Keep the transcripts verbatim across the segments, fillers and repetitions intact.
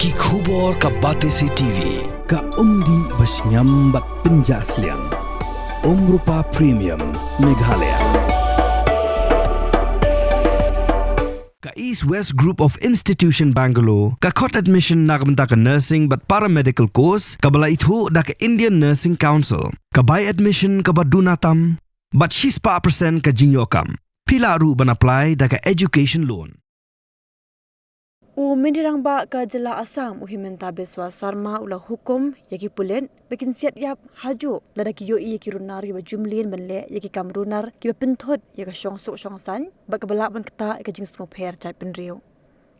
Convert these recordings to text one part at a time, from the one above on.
Ki khubor ka Batesi T V, ka umdih ba shngiam bad pynjah sliang. Umrupa Premium, Meghalaya. Ka East West Group of Institution Bangalore ka khot admission na ka bynta ka nursing bad paramedical course kaba la ithuh da ka Indian Nursing Council. Ka bai admission kaba duna tam bad shispah percent ka jingïoh kam. Phi lah ruh ban apply da ka education loan. U Myntri Rangbah ka jylla Assam, u Himanta Biswa Sarma, u la hukum ïa ki pulit ba kin siat ïap hajuh lada ki ïohi ïa ki runar kiba jumlien ban leh ïa ki kam runar kiba pynthut ïa ka shongsuk shongsaiñ bad kaba lah ban ktah ïa ka jingsngewpher jaitbynriew.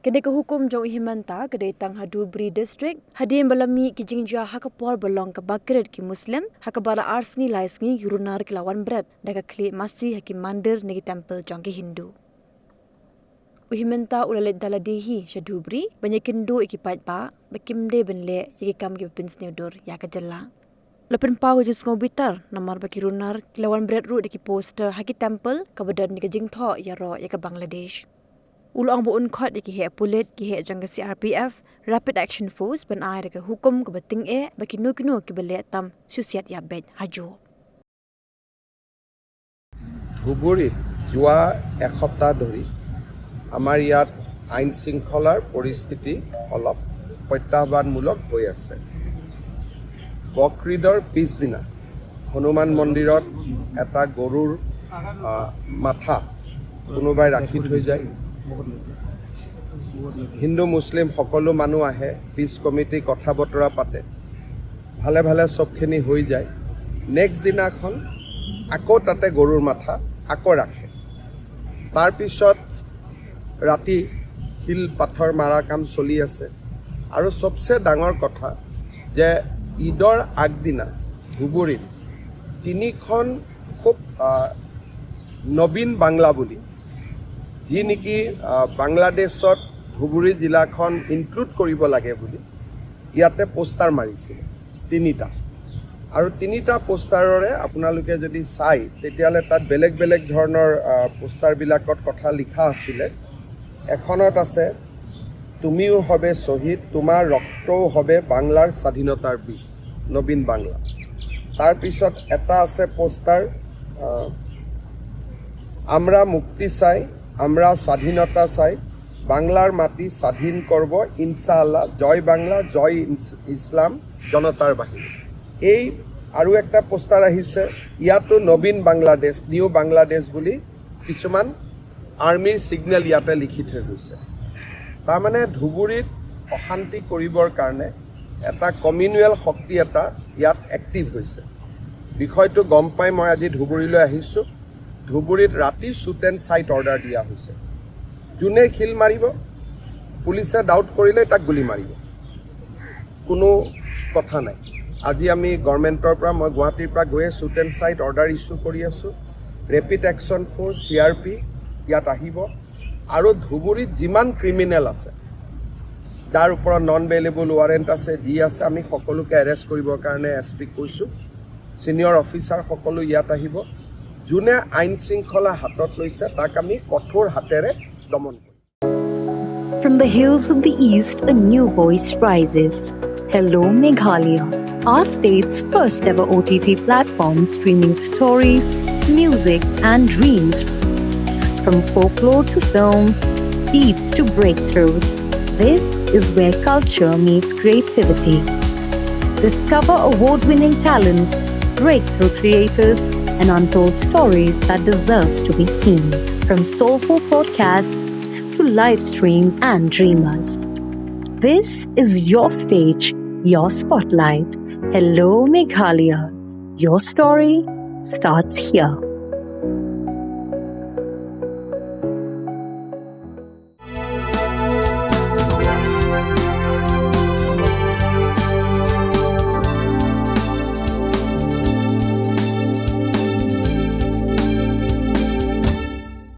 Kane ka hukum jong u Himanta ka dei tang ha Dhubri District, hadien ba la mih ki jingjia ha ka por ba long ka bakrit ki Muslim, ha kaba la ar sngi lai sngi ki runar ki la wan bret da ka khlieh masi ha ki mandir ne ki temple jong ki Hindu. U Himanta u la leit da lade hi sha Dhubri ban ïakynduh ïa ki paidbah ba kim dei ban leh ïa ki kam kiba pynsniew dur ïa ka jylla. La pynpaw ka jingsngew bitar namar ba ki runar ki la wan bret ruh da ki poster ha ki temple kaba don ïa ka jingthoh ïaroh ïa ka Bangladesh. U la ong ba un khot ïa ki heh pulit, ki heh jong ka C R P F, Rapid Action Force, ban ai da ka hukum kaba tyngeh ba kino kino kiba leh tam shu siat ïap beit hajuh. ধুবুৰীত যোৱা এসপ্তাহ ধৰি আমাৰ ইয়াত আইন শৃংখলাৰ পৰিস্থিতি অলপ প্ৰত্যাহ্বানমূলক হৈ আছে। বকৰিদৰ পিছদিনা হনুমান মন্দিৰত এটা গৰুৰ আহ, মাথা কোনোবাই ৰাখি থৈ যায়। হিন্দু মুছলিম সকলো মানুহ আহে, পিচ কমিটি কথা বতৰা পাতে, ভালে ভালে চবখিনি হৈ যায়। নেক্সট দিনাখন আকৌ তাতে গৰুৰ মাথা আকৌ ৰাখে। তাৰপিছত ৰাতি শিল পাথৰ মাৰা কাম চলি আছে। আৰু চবচে ডাঙৰ কথা যে ঈদৰ আগদিনা ধুবুৰীত তিনিখন খুব আহ, নবীন বাংলা বুলি, যি নেকি আহ, বাংলাদেশত ধুবুৰী জিলাখন ইনক্লুড কৰিব লাগে বুলি ইয়াতে পোষ্টাৰ মাৰিছিলে তিনিটা। আৰু তিনিটা পোষ্টাৰৰে আপোনালোকে যদি চাই, তেতিয়াহ'লে তাত বেলেগ বেলেগ ধৰণৰ আহ, পোষ্টাৰবিলাকত কথা লিখা আছিলে। এখনত আছে, "তুমিও হবে শহীদ, তোমার রক্তও হবে বাংলার স্বাধীনতার বীজ", নবীন বাংলা। তাৰপিছত এটা আছে পোষ্টাৰ, আহ, "আমরা মুক্তি চাই, আমরা স্বাধীনতা চাই, বাংলাৰ মাটি স্বাধীন করব ইনশাআল্লাহ, জয় বাংলা, জয় ইনস- ইসলাম, জনতাৰ বাহিনী।" এই আৰু একটা পোষ্টাৰ আহিছে, ইয়াতো নবীন বাংলাদেশ, নিউ বাংলাদেশ বুলি কিছুমান আৰ্মিৰ ছিগনেল ইয়াতে লিখি থৈ গৈছে। তাৰমানে ধুবুৰীত অশান্তি কৰিবৰ কাৰণে এটা কমিউনেল শক্তি এটা ইয়াত এক্টিভ হৈছে। বিষয়টো গম পাই মই আজি ধুবুৰীলৈ আহিছোঁ। ধুবুৰীত ৰাতি শ্বুট এণ্ড চাইট অৰ্ডাৰ দিয়া হৈছে। যোনে শিল মাৰিব, পুলিচে ডাউট কৰিলে তাক গুলী মাৰিব, কোনো কথা নাই। আজি আমি গভৰ্ণমেণ্টৰ পৰা, মই গুৱাহাটীৰ পৰা গৈয়ে shoot and sight order issue কৰি আছোঁ। Rapid action force, C R P ইয়াত আহিব। আৰু ধুবুৰীত যিমান ক্ৰিমিনেল আছে, যাৰ ওপৰত নন বেইলেবল ৱাৰেণ্ট আছে, যি আছে, আমি সকলোকে এৰেষ্ট কৰিবৰ কাৰণে এছ পিক কৈছোঁ। ছিনিয়ৰ অফিচাৰ সকলো ইয়াত আহিব। যোনে আইন শৃংখলা হাতত লৈছে, তাক আমি কঠোৰ হাতেৰে দমন কৰিম। From the hills of the East, a new voice rises. Hello, Meghalaya, our state's first ever O T T platform streaming stories, music, and dreams. From folklore to films, beats to breakthroughs, this is where culture meets creativity. Discover award winning talents, breakthrough creators, and untold stories that deserves to be seen. From soulful podcasts to live streams and dreamers. This is your stage, your spotlight. Hello, Meghalaya. Your story starts here.